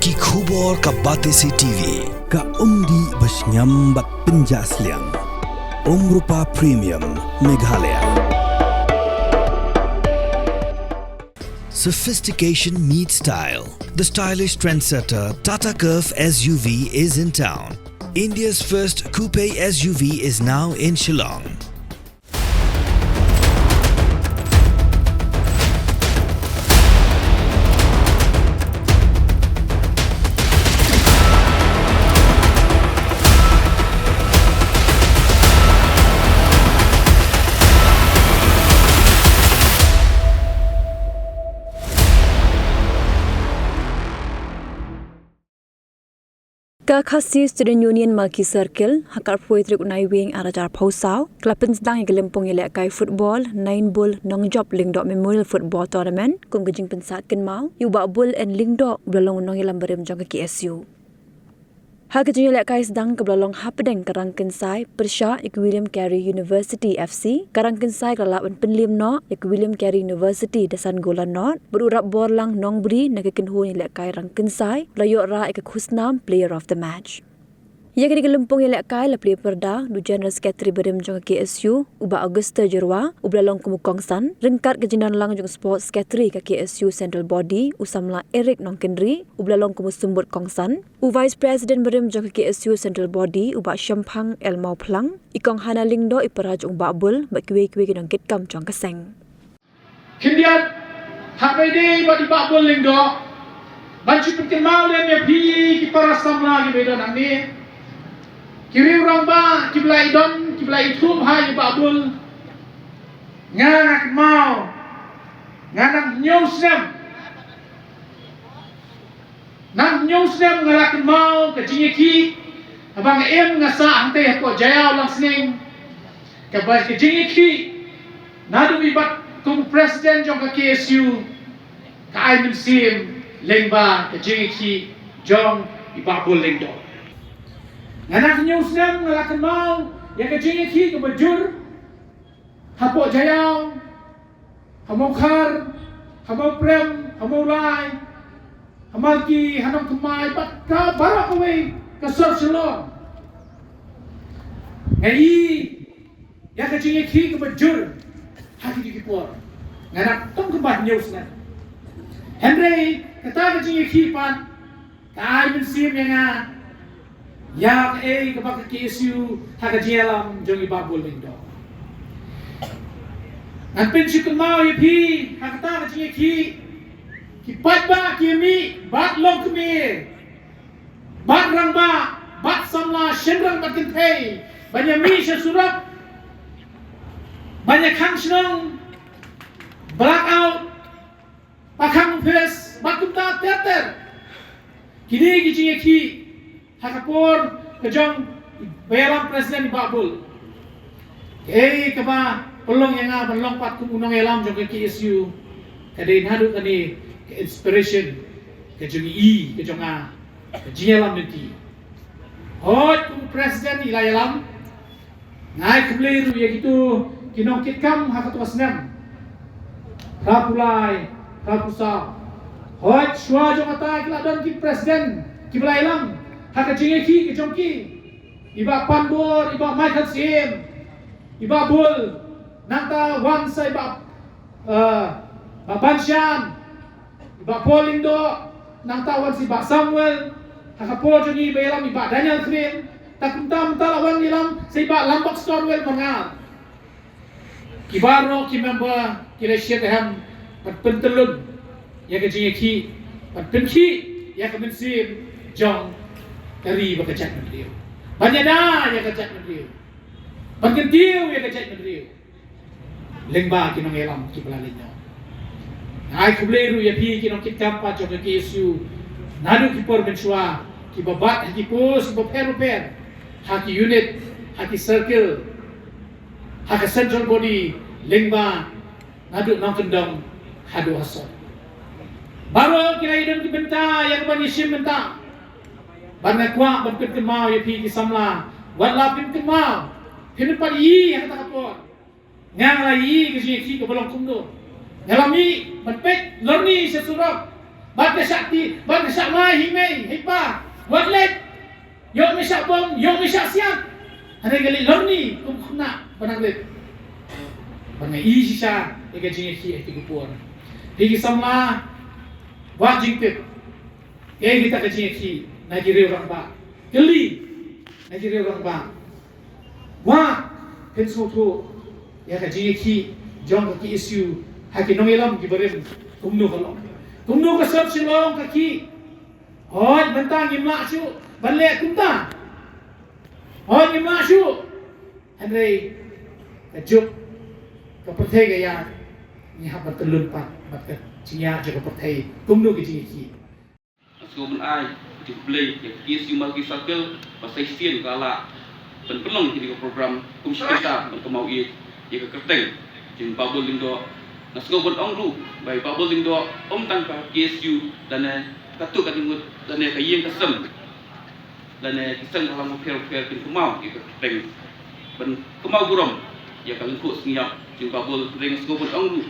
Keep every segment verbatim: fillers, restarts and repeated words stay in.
Ki khubor ka Batesi T V, ka umdih ba shngiam bad pynjah sliang. Umrupa Premium, Meghalaya. Sophistication meets style. The stylish trendsetter Tata Curvv S U V is in town. India's first coupe S U V is now in Shillong. Ka Khasi Student Union Maki Circle, ha ka arphew tarik u Naiwieng arhajar arphew saw, ka la pynsdang ïa ka lympung ïalehkai football Nine Bull Nongjop Lyngdoh Memorial Football Tournament, kum ka jingpynsah kynmaw ïa u Bah Bull N Lyngdoh, u ba la long u nongïalam barim jong ka K S U. Ha ka jingïalehkai sdang kaba la long hapdeng ka rangkynsai pyrshah ïa ka William Carey University F C, ka rangkynsai ka la lah ban pynliem noh ïa ka William Carey University da san gol la nod, bad u Rapborlang Nongbri na ka kynhun ïalehkai rangkynsai, u la ïoh rah ïa ka khusnam Player of the Match. Ïa kane ka lympung ïalehkai la plie pyrda da u General Secretary barim jong ka K S U, u Bah Auguste Jyrwa, u ba la long kum u kongsan, ryngkat ka jingdon lang jong u Sports Secretary ka K S U Central Body, u samla Eric Nongkynrih, u ba la long kum u symbud kongsan, u Vice President barim jong ka K S U Central Body, u Bah Shemphang L Mawphlang, i Kong Hana Lyngdoh, i para jong u Bah Bull, bad kiwei kiwei ki nongkitkam jong ka seng. Khyndiat, haba ïadei bad i Bah Bull Lyngdoh, ban shu pynkynmaw lem ïa phi ki para samla kiba don hangne, ki riew rangbah kiba la ïadon, kiba la ithuh ha i Bah Bull. Nga, nga kynmaw, nga nang hynñiew snem. Nang hynñiew snem nga la kynmaw ka jingïakhih, haba nga im nga sah hangtei hapoh Jaïaw Langsning. Kaba ka jingïakhih naduh i bat kum president jong ka K S U, ka ai mynsiem lyngba ka jingïakhih jong i Bah Bull Lyngdoh. Nga nang hynñiew snem nga la kynmaw ïa ka jingïakhih kaba jur hapoh Jaïaw, ha Mawkhar, ha Mawprem, ha Mawlai, ha Malki, ha Nongthymmai, bad ka baroh kawei ka sor Shillong. Nga ïohi ïa ka jingïakhih kaba jur ha kito ki por. Nga nang tang kumba hynñiew snem. Hynrei kata ka jingïakhih pat ka ai mynsiem ïa nga ïa kaei kaba ka K S U ha ka jingïalam jong i Bah Bull Lyngdoh. Ngan pynsngewkynmaw ïa phi ha kata ka jingïakhih, ki paidbah ki ïamih bad longkmie, bad rangbah, bad samla shynrang bad kynthei, ban ïamih sha surok, ban ïakhang shnong, blackout, pakhang office, bad kumta ter ter. Kine ki jingïakhih ha ka por ka jong i ba ïalam president i Bah Bull. Kaei kaba pynlong ïa nga ban long pat kum u nongïalam jong ka K S U, ka dei naduh kane ka inspiration ka jong i, ka jong nga, ka jingïalam lynti. Hooid, kum u president i la ïalam, nga ai khublei ruh ïa kito ki nongkitkam ha kato ka snem. Phra phew lai, phra phew saw. Hooid, shuwa jong kata ki la don ki president kiba la ïalam ha ka jingïakhih ka jong ki. I Bah Panbor, i Bah Michael Syiem, i Bah Bull, nangta wan sa i Bah, eh, Bah Banshan, i Bah Paul Lyngdoh, nangta wan sa i Bah Samuel, ha ka por jong ngi ba ïalam i Bah Daniel Kring, ta kumta mynta la wan ïalam sa i Bah Lambok Storwell Marngar. Ki baroh ki member ki la shit hem ban pyntyllun ïa ka jingïakhih, ban pynkhih ïa ka mynsiem jong ka ri bad ka jaitbynriew. Ban ïada ïa ka jaitbynriew. Ban kyntiew ïa ka jaitbynriew lyngba ki nongïalam kiba la leit noh. Nga ai khublei ruh ïa phi ki nongkitkam pat jong ka K S U naduh ki por mynshuwa, kiba bat ha ki post kiba pher bapher, ha ki unit, ha ki circle, ha ka central body, lyngba naduh nongkyndong haduh ha sor. Baroh ki la ïadon ki bynta ïa kaban ïashim bynta. Bad nga kwah ban pynkynmaw ïa phi ki samla, wat la pynkynmaw, phin ym pat ïohi ha kata ka por. Nga, nga la ïohi ka jingïakhih kaba long kumno. Nga la mih ban peit lorni sha surok, Bad ka shah ti, bad ka shah mai hi mei hi pa. Wat leh. Ïoh me shah bom, ïoh me shah siat. Hynrei ka leh lorni kum khun na ba nang leh. Ba nga i shisha ïa ka jingïakhih ha ki por. Hi ki samla, wat jingtip. Ïa kita ka jingïakhih na ki riew rangbah. Kylli na ki riew rangbah. Wat phin sngewthuh ïa ka jingïakhih jong ka K S U ha ki nongïalam ki barim kumno ka long. Kumno ka sot shalong ka khih. Hooid mynta ngim lah shuh ban leh kumta. Hooid ngim lah shuh. Hynrei ka juk ka pyrthei ka ïa ngi hap ban tyllun pat bad ka jingïa jong ka pyrthei kumno ka jingïakhih. Nga sngewbha ban ai ka jingkhublei ïa ka K S U Multi Circle ba sa shisien ka la pynpynlong kine ki program kum shi kynta ban kynmaw ïa ïa ka kyrteng jong Bah Bull Lyngdoh. Nga sngewbha ban ong ruh ba i Bah Bull Lyngdoh ym tang ka K S U lane katto katne ngut lane ka ïing ka sem lane ki seng bhalang bapher bapher kin kynmaw ïa ka kyrteng ban kynmaw burom ïa ka lyngkhuh sngewbha jong Bah Bull. Hynrei nga sngewbha ban ong ruh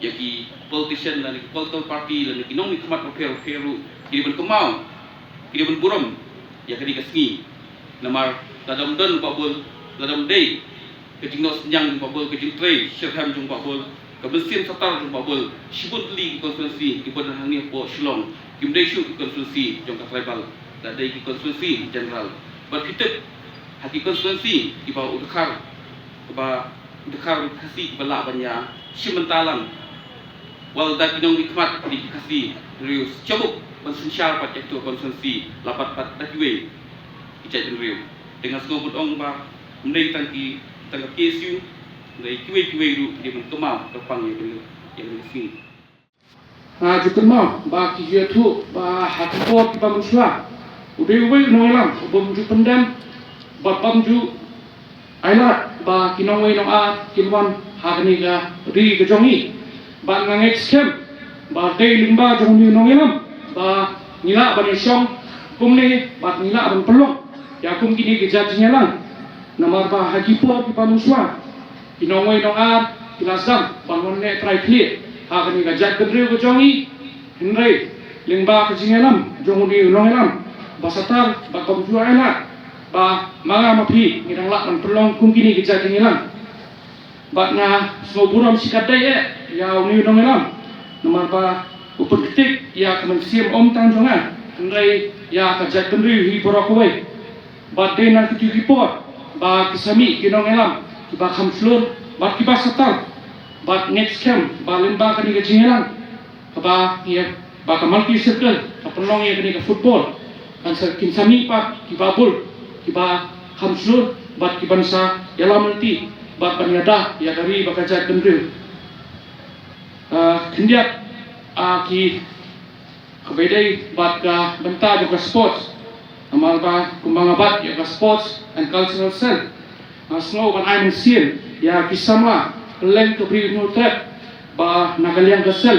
ïa ki politician lane ki political party lane ki nongmihkhmat bapher bapher ruh ki dei ban kynmaw, ki dei ban burom ïa kane ka sngi. Namar lada ym don Bah Bull, lada ym dei ka jingnoh synñiang jong Bah Bull, ka jingtrei shitrhem jong Bah Bull, ka mynsiem satar jong Bah Bull, shibun tylli ki constituency kiba don hangne hapoh Shillong kim dei shuh ki constituency jong ka tribal, la dei ki constituency general. Bad phi tip ha ki constituency kiba u dkhar, kiba u dkhar Khasi kiba lah ban ïa shim bynta lang. Wat la da ki nongmihkhmat ki dei ki Khasi, hynriew sha buk ban synshar pat ïa kito constituency, la pat pat da kiwei ki jaitbynriew. Te nga sngewbha ban ong ba ym dei tang ki, tang ka K S U, hynrei kiwei kiwei ruh ki dei ban kynmaw kyrpang ïa kane, ïa kane ka sngi. Nga ju kynmaw ba ki ju ïathuh ba ha ki por kiba mynshuwa u dei uwei u nongïalam u bym ju pyndem bad bym ju ailad ba ki nongwei nongar kin wan ha kane ka ri ka jong ngi. Bad nga ngeit skhem ba dei lyngba jong une u nongïalam ba ngi lah ban ïashong kumne bad ngi lah ban pynlong ïa kum kine ki jait jingïalang. Namar ba ha ki por kiba mynshuwa ki nongwei nongar ki la sdang ban wan leh trai khlieh ha kane ka jaitbynriew ka jong ngi. Hynrei lyngba ka jingïalam jong une u nongïalam ba satar bad bym ju ailad ba ma nga ma phi ngi dang lah ban pynlong kum kine ki jait jingïalang. Bad nga sngewburom shikatdei eh ïa une u nongïalam namar ba u pynktik ïa ka mynsiem ym tang jong nga hynrei ïa ka jaitbynriew hi baroh kawei. Bad dei na kito ki por ba ki sa mih ki nongïalam kiba kham shlur bad kiba satar. Bad ngeit skhem ba lyngba kane ka jingïalang kaba ngi, ba ka Multi Circle ka pynlong ïa kane ka football, kan sa, kin sa mih pat kiba bul, kiba kham shlur bad kiban sa ïalam lynti bad ban ïada ïa ka ri bad ka jaitbynriew. Ah, khyndiat, ah, ki kaba ïadei bad ka bynta jong ka sports. Namar ba kumba nga bat ïa ka Sports and Cultural Cell, nga sngew ban ai mynsiem ïa ki samla kylleng ka Bri u Hynñiewtrep ba na ka liang ka cell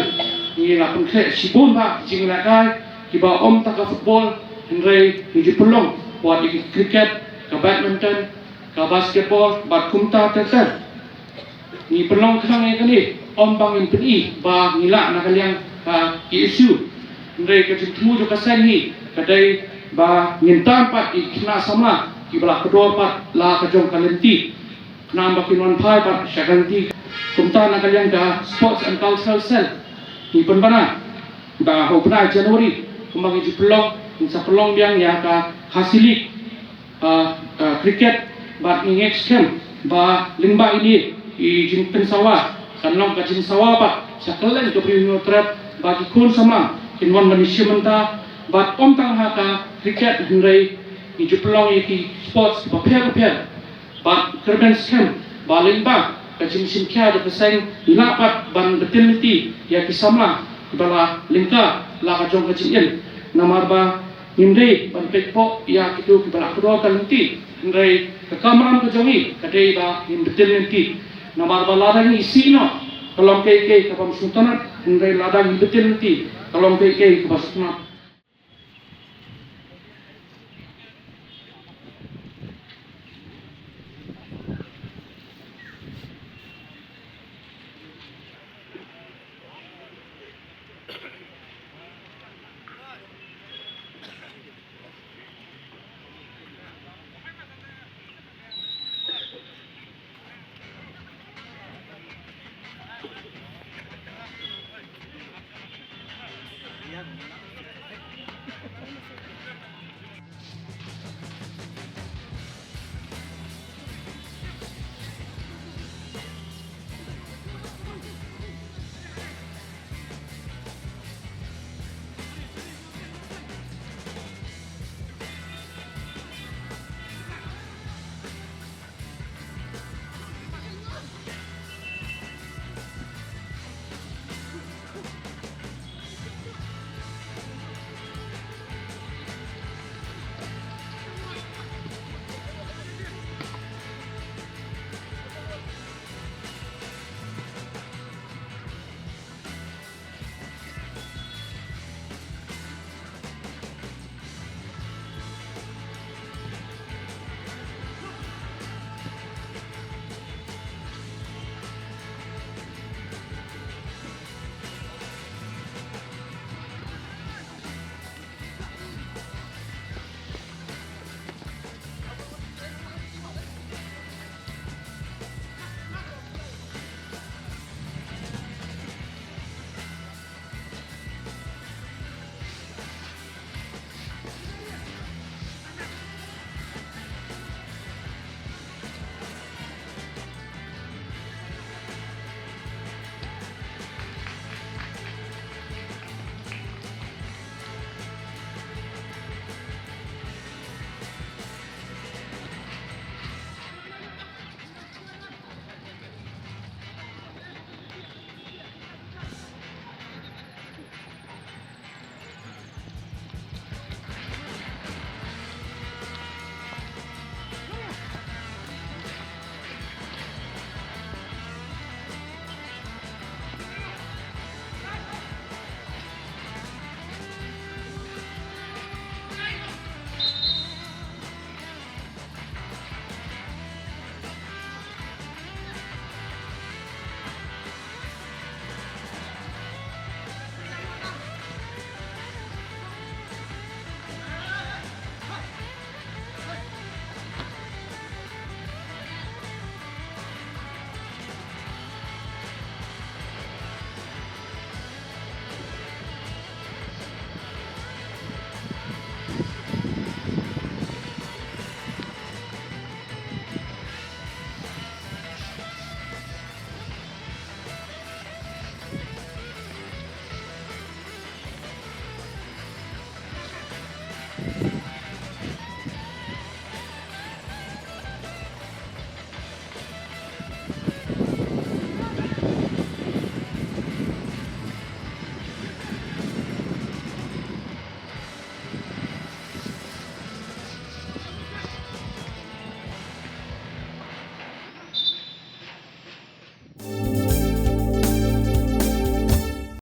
ngi la pynkhreh shibun bha ki jingïalehkai kiba ym tang ka football, hynrei ngi ju pynlong wat ïa ki cricket, ka badminton, ka basketball bad kumta ter ter. Ngi pynlong khnang ïa kane ym ba ngin pyni ba ngi lah na ka liang ka K S U. Hynrei ka jingthmu jong ka seng hi ka dei ba ngin tan pat ïa ki khynnah samla kiba la kordor pat la ka jong ka lynti, khnang ba kin wan phai pat sha ka lynti. Kumta na ka liang ka Sports and Cultural Cell ngi pynbna ba ha u bnai January kumba ngi ju pynlong, ngin sa pynlong biang ïa ka Khasi League, ah, ah, cricket, bad ngi ngeit skhem ba lyngba ine i jingpynsawa kan long ka jingsawa bad sha kylleng ka Bri u Hynñiewtrep ba ki khun samla kin wan ban ïashim bynta bad ym tang ha ka cricket hynrei ngi ju pynlong ïa ki sports bapher bapher. Bad kyrmen skhem ba lyngba ka jingshim khia jong ka seng ngi lah pat ban btin lynti ïa ki samla kiba la lyngkha la ka jong ka jingim. Namar ba ngim dei ban peit poh ïa kito kiba la kordor ka lynti, hynrei ka kamram ka jong ngi ka dei ba ngin btin lynti. Namar ba lada ngi isih noh ka long kaei kaei kaba ym sngewtynnat, hynrei lada ngi btin lynti ka long kaei kaei kaba sngewtynnat.